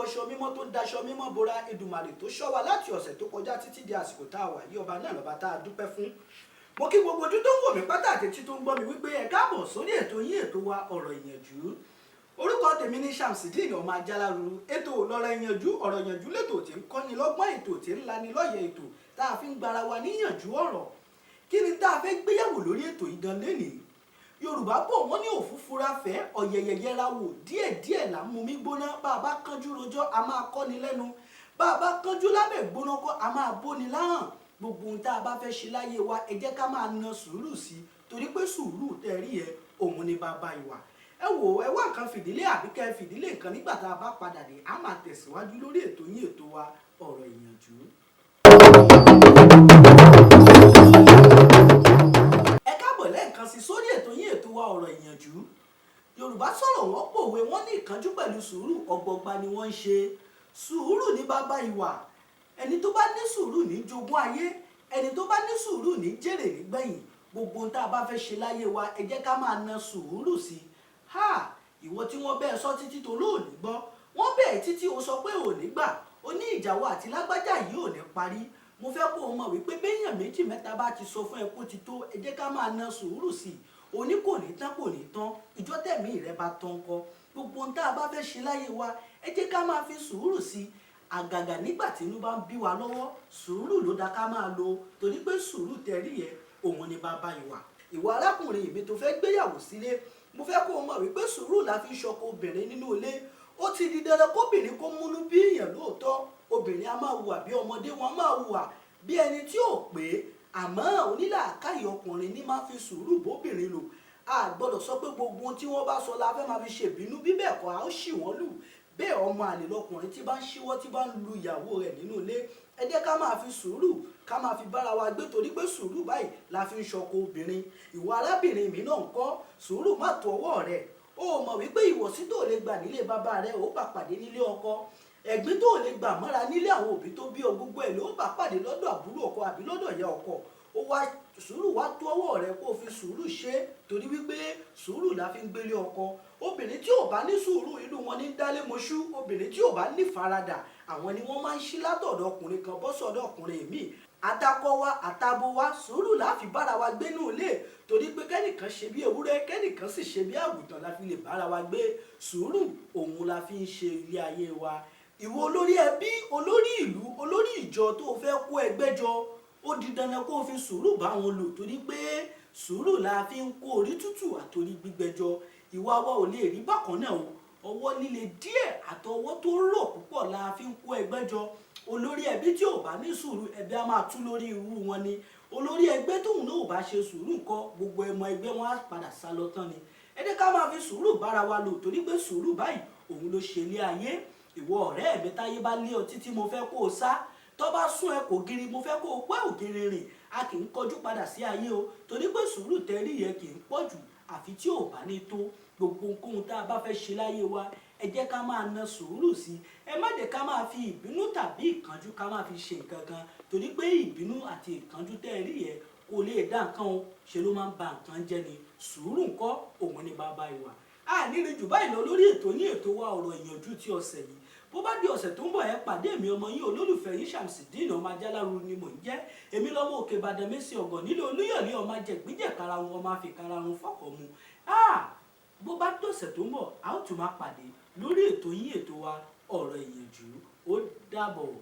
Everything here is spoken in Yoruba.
wọṣọ mímọ́, tó ń daṣọ mímọ́ bora, Èdùmàrè tó ṣọ́ wa láti ọ̀sẹ̀ tó kọjá títí di àsìkò tá a wà yí, ọba náà lọ́ba tá a dúpẹ́ fún. Mo kí gbogbo ojú tó ń wò mí pátá àti etí tó ń gbọ́ mi wípé ẹ káàbọ̀ sórí ètò yín, ètò wa, Ọ̀rọ̀ Ìyànjú. Orúkọ tèmi ní Shamsideen ọmọ Ajáláruru. Ètò lọ́rọ̀ ìyànjú, ọ̀rọ̀ ìyànjú lẹ́tò tí ń kọ́ni lọ́gbọ́n, ètò tí ń lani lọ́yẹ̀, ètò tá a fi ń gbara wa níyànjú ọ̀rọ̀. Kí ni tá a fẹ́ gbéyàwó lórí ètò yìí gan lénìí? Yorùbá bọ̀, wọ́n ní òfúfura fẹ́ ọ̀yẹ̀yẹ̀ yẹra wò, díẹ̀díẹ̀ là ń mú mi gbóná. Bá a bá kánjú rojọ́, a máa kọ́ni lẹ́nu. Bá a bá kánjú lábẹ́ gbóná kọ́, a máa bóni láhàn. Gbogbo ohun tá a bá fẹ́ ṣe láyé wa, ẹ jẹ́ ká máa na sùúrù sí i, torí pé sùúrù tẹ́ rí ẹ, òun ni bàbá ìwà. Ẹ wò, ẹ wá nǹkan fìdílé àbí kẹ́ ẹ fìdílé nǹkan. Nígbà tá a bá padà dé, a máa tẹ̀síwájú lórí ètò yín, ètò wa, Ọ̀rọ̀ Ìyànjú. Ẹ káàbọ̀ lẹ́ẹ̀kan sí sórí ètò yín, ètò wa, Ọ̀rọ̀ Ìyànjú. Yorùbá sọ̀rọ̀, wọ́n pòwe, wọ́n ní ìkánjú pẹ̀lú sùúrù, ọgbọgba ni wọ́n ń ṣe. Sùúrù ní bàbá ìwà. Ẹni tó bá ní sùúrù ní jogún ayé, ẹni tó bá ní sùúrù ní jèrè nígbẹ̀yìn. Gbogbo ohun tá a bá fẹ́ ṣe láyé wa, ẹ jẹ́ ká máa na sùúrù sí i. Ha, ìwọ tí wọ́n bẹ́ẹ̀ sọ títí tó lóòní gbọ́, wọ́n bẹ́ẹ̀ títí o sọ pé ò ní gbà, ó ní ìjàwọ́ àti lágbájá yìí ò ní parí. Mo fẹ́ kó o mọ̀ wípé béèyàn méjì mẹ́ta bá ti sọ fún ẹ kó ti tó, ẹ jẹ́ ká máa na sùúrù sí i. Òní kò ní tán, kò ní tán, ìjọ tẹ̀mí rẹ bá tán kọ́. Gbogbo ohun tá a bá fẹ́ ṣe láyé wa, ẹ jẹ́ ká máa fi sùúrù sí i. Àgàgà nígbà tí inú bá ń bí wa lọ́wọ́, sùúrù ló dá ká máa lò, torí pé sùúrù tẹ̀rí yẹ, òun ni bàbá ìwà. Ìwọ arákùnrin mi tó fẹ́ gbéyàwó sílé, mo fẹ́ kó o mọ̀ wípé sùúrù la fi ń ṣọkọ obìnrin nínú ilé. Ó ti di dandan kóbìnrin kó múnú bí èèyàn lóòótọ́. Obìnrin a máa hùwà bí ọmọdé, wọn máa hùwà bí ẹni tí ò pé, àmọ́ onílàákàyè ọkùnrin ní máa fi sùúrù bóbìnrin lò. A gbọ́dọ̀ sọ pé gbogbo ohun tí wọ́n bá sọ la fẹ́ máa fi ṣèbínú, bí bẹ́ẹ̀ kọ́, a ó ṣì wọ́n lù. Bẹ́ẹ̀ ọmọ àlè lọkùnrin tí bá ń ṣíwọ́, tí bá ń lu ìyàwó rẹ̀ nínú ilé. Ẹ jẹ́ ká máa fi sùúrù, ká máa fi bára wa gbé, torí pé sùúrù báyìí la fi ń ṣọkọ obìnrin. Ìwọ arábìnrin mi náà ń kọ́, sùúrù má tó ọwọ́ rẹ̀. Ó mọ̀ wípé ìwọ̀sí tó lè gbà nílé bàbá rẹ̀, ó bá pàdé nílé ọkọ. Ẹ̀gbin tó lè gbà mọ́ra nílé àwọn òbí tó bí ọ, gbogbo ẹ̀ ló bá pàdé lọ́dọ̀ àbúrò ọkọ àbí lọ́dọ̀ ìyá ọkọ. Ó wá sùúrù wá tó ọwọ́ rẹ̀, kó o fi sùúrù ṣe, torí wípé sùúrù la fi ń gbélé ọkọ. Obìnrin tí ò bá ní sùúrù, inú wọn ní dálé mọ́ṣú. Obìnrin tí ò bá ní faradà, àwọn ni wọ́n máa ń ṣí látọ̀dọ̀ ọkùnrin kan bọ́ sọ́dọ̀ ọkùnrin míì. Atakọ wa, àtabo wa, sùúrù la fi bára wa gbé nù ilé, torí pé kẹ́nìkan ṣe bí ewúrẹ́, kẹ́nìkan sì ṣe bí àgùntàn la fi lè bára wa gbé. Sùúrù òun la fi ń ṣe ilé ayé wa. Ìwọ olórí ẹbí, olórí ìlú, olórí ìjọ tó fẹ́ kó ẹgbẹ́ jọ, ó di dandan kó o fi sùúrù bá wọn lò, torí pé sùúrù la fi ń kó orí tútù àtorí gbígbẹ jọ. Ìwà wa ò lè rí bákan náà o. Ọwọ́ líle díẹ̀ àtọwọ́ tó rọ̀ púpọ̀ la fi ń kó ẹgbẹ́ jọ. Olórí ẹbí tí ò bá ní sùúrù, ẹbí á máa tú lórí irú wọn ni. Olórí ẹgbẹ́ tóun náà ò bá ṣe sùúrù ńkọ́, gbogbo ẹmọ ẹgbẹ́ wọn á padà sá lọ tán ni. Ẹ jẹ́ ká máa fi sùúrù bára wa lò, torí pé sùúrù báyìí òun ló ṣe ilé ayé. Ìwọ ọ̀rẹ́ mi táyé bá lé ọ títí, mo fẹ́ kó o sá. Tó bá sún ẹ kò giri, mo fẹ́ kó o pẹ́ ògiri rìn. A kì í kọjú padà sí ayé o, torí pé sùúrù tẹ́rí yẹn kì í pọ̀ jù àfi tí ò bá ní tó. Gbogbo ohunkóhun tá a bá fẹ́ ṣe láyé wa, ẹ jẹ́ ká máa na sùúrù sí i. Ẹ má jẹ́ ká máa fi ìbínú tàbí ìkánjú ká máa fi ṣe nǹkan kan, torí pé ìbínú àti ìkánjú tẹ́ ẹ rí yẹn kò lè dá nǹkan o, ṣe ló máa ń ba nǹkan jẹ́ ni. Sùúrù ńkọ́, òun ni bàbá ìwà. A ní rí jù báyìí lọ lórí ètò ní ètò wa, Ọ̀rọ̀ Ìyànjú ti ọ̀sẹ̀ yìí. Bó bá di ọ̀sẹ̀ tó ń bọ̀, ẹ pàdé mi, ọmọ yín, olólùfẹ́ yín, Shamsideen ọmọ Ajálárù ni mò ń jẹ́. Èmi lọ́mọ Òkè Ìbàdàn mẹ́sì ọ̀gàn nílé Olúyọ̀lé, ọmọ ajẹ̀gbíjẹ̀ karahun, ọmọ àfikàrahun fọ́kọ̀ mu. Bó bá dọ̀sẹ̀ tó ń bọ̀, a ó tún máa pàdé lórí ètò yín, ètò wa, Ọ̀rọ̀ Ìyànjú. Ó dàbọ̀.